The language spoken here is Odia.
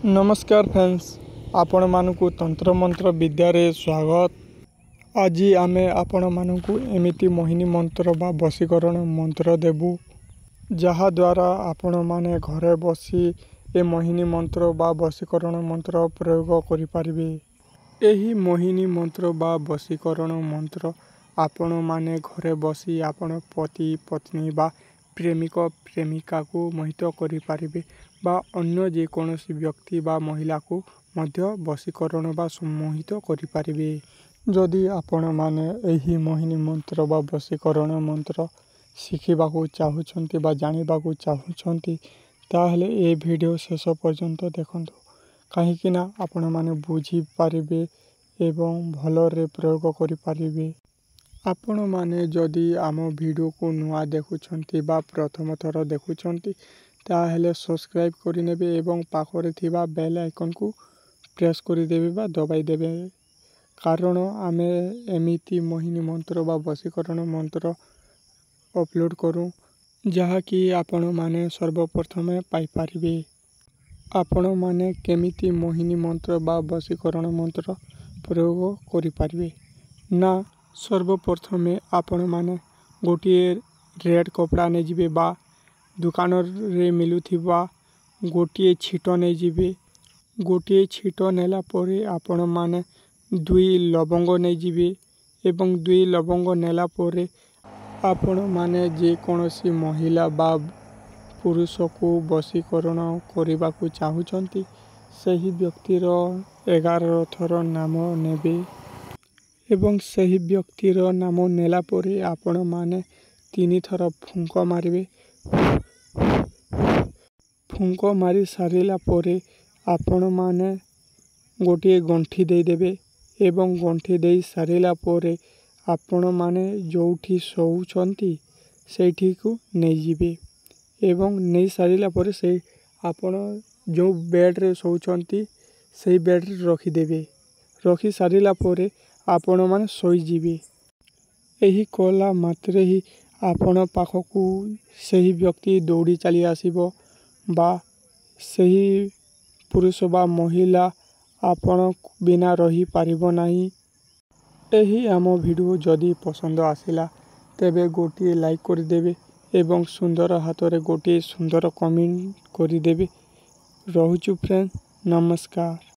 ନମସ୍କାର ଫ୍ରେଣ୍ଡସ୍, ଆପଣମାନଙ୍କୁ ତନ୍ତ୍ରମନ୍ତ୍ର ବିଦ୍ୟାରେ ସ୍ୱାଗତ। ଆଜି ଆମେ ଆପଣମାନଙ୍କୁ ଏମିତି ମୋହିନୀ ମନ୍ତ୍ର ବା ବଶୀକରଣ ମନ୍ତ୍ର ଦେବୁ, ଯାହାଦ୍ୱାରା ଆପଣମାନେ ଘରେ ବସି ଏ ମୋହିନୀ ମନ୍ତ୍ର ବା ବଶୀକରଣ ମନ୍ତ୍ର ପ୍ରୟୋଗ କରିପାରିବେ। ଏହି ମୋହିନୀ ମନ୍ତ୍ର ବା ବଶୀକରଣ ମନ୍ତ୍ର ଆପଣମାନେ ଘରେ ବସି ଆପଣ ପତି ପତ୍ନୀ ବା ପ୍ରେମିକ ପ୍ରେମିକାକୁ ମୋହିତ କରିପାରିବେ ବା ଅନ୍ୟ ଯେକୌଣସି ବ୍ୟକ୍ତି ବା ମହିଳାକୁ ମଧ୍ୟ ବଶୀକରଣ ବା ସମ୍ମୋହିତ କରିପାରିବେ। ଯଦି ଆପଣମାନେ ଏହି ମୋହିନୀ ମନ୍ତ୍ର ବା ବଶୀକରଣ ମନ୍ତ୍ର ଶିଖିବାକୁ ଚାହୁଁଛନ୍ତି ବା ଜାଣିବାକୁ ଚାହୁଁଛନ୍ତି, ତାହେଲେ ଏ ଭିଡ଼ିଓ ଶେଷ ପର୍ଯ୍ୟନ୍ତ ଦେଖନ୍ତୁ, କାହିଁକିନା ଆପଣମାନେ ବୁଝିପାରିବେ ଏବଂ ଭଲରେ ପ୍ରୟୋଗ କରିପାରିବେ। ଆପଣମାନେ ଯଦି ଆମ ଭିଡ଼ିଓକୁ ନୂଆ ଦେଖୁଛନ୍ତି ବା ପ୍ରଥମ ଥର ଦେଖୁଛନ୍ତି, ତାହେଲେ ସବସ୍କ୍ରାଇବ୍ କରିନେବେ ଏବଂ ପାଖରେ ଥିବା ବେଲ୍ ଆଇକନ୍କୁ ପ୍ରେସ୍ କରିଦେବେ ବା ଦବାଇ ଦେବେ, କାରଣ ଆମେ ଏମିତି ମୋହିନୀ ମନ୍ତ୍ର ବା ବଶୀକରଣ ମନ୍ତ୍ର ଅପଲୋଡ଼ କରୁ, ଯାହାକି ଆପଣମାନେ ସର୍ବପ୍ରଥମେ ପାଇପାରିବେ। ଆପଣମାନେ କେମିତି ମୋହିନୀ ମନ୍ତ୍ର ବା ବଶୀକରଣ ମନ୍ତ୍ର ପ୍ରୟୋଗ କରିପାରିବେ ନା, ସର୍ବପ୍ରଥମେ ଆପଣମାନେ ଗୋଟିଏ ରେଡ଼୍ କପଡ଼ା ନେଇଯିବେ ବା ଦୋକାନରେ ମିଳୁଥିବା ଗୋଟିଏ ଛିଟ ନେଇଯିବେ। ଗୋଟିଏ ଛିଟ ନେଲା ପରେ ଆପଣମାନେ 2 ଲବଙ୍ଗ ନେଇଯିବେ ଏବଂ 2 ଲବଙ୍ଗ ନେଲା ପରେ ଆପଣମାନେ ଯେକୌଣସି ମହିଳା ବା ପୁରୁଷକୁ ବଶୀକରଣ କରିବାକୁ ଚାହୁଁଛନ୍ତି, ସେହି ବ୍ୟକ୍ତିର 11 ଥର ନାମ ନେବେ ଏବଂ ସେହି ବ୍ୟକ୍ତିର ନାମ ନେଲା ପରେ ଆପଣମାନେ 3 ଥର ଫୁଙ୍କ ମାରିବେ। ଫୁଙ୍କ ମାରି ସାରିଲା ପରେ ଆପଣମାନେ ଗୋଟିଏ ଗଣ୍ଠି ଦେଇଦେବେ ଏବଂ ଗଣ୍ଠି ଦେଇ ସାରିଲା ପରେ ଆପଣମାନେ ଯେଉଁଠି ଶୋଉଛନ୍ତି ସେଇଠିକୁ ନେଇଯିବେ ଏବଂ ନେଇ ସାରିଲା ପରେ ସେଇ ଆପଣ ଯେଉଁ ବେଡ଼୍ରେ ଶୋଉଛନ୍ତି ସେଇ ବେଡ଼୍ରେ ରଖିଦେବେ। ରଖି ସାରିଲା ପରେ ଆପଣମାନେ ଶୋଇଯିବେ। ଏହି କଲା ମାତ୍ରେ ହିଁ ଆପଣ ପାଖକୁ ସେହି ବ୍ୟକ୍ତି ଦୌଡ଼ି ଚାଲି ଆସିବ ବା ସେହି ପୁରୁଷ ବା ମହିଳା ଆପଣ ବିନା ରହିପାରିବ ନାହିଁ। ଏହି ଆମ ଭିଡ଼ିଓ ଯଦି ପସନ୍ଦ ଆସିଲା, ତେବେ ଗୋଟିଏ ଲାଇକ୍ କରିଦେବେ ଏବଂ ସୁନ୍ଦର ହାତରେ ଗୋଟିଏ ସୁନ୍ଦର କମେଣ୍ଟ କରିଦେବେ। ରହୁଛୁ ଫ୍ରେଣ୍ଡ, ନମସ୍କାର।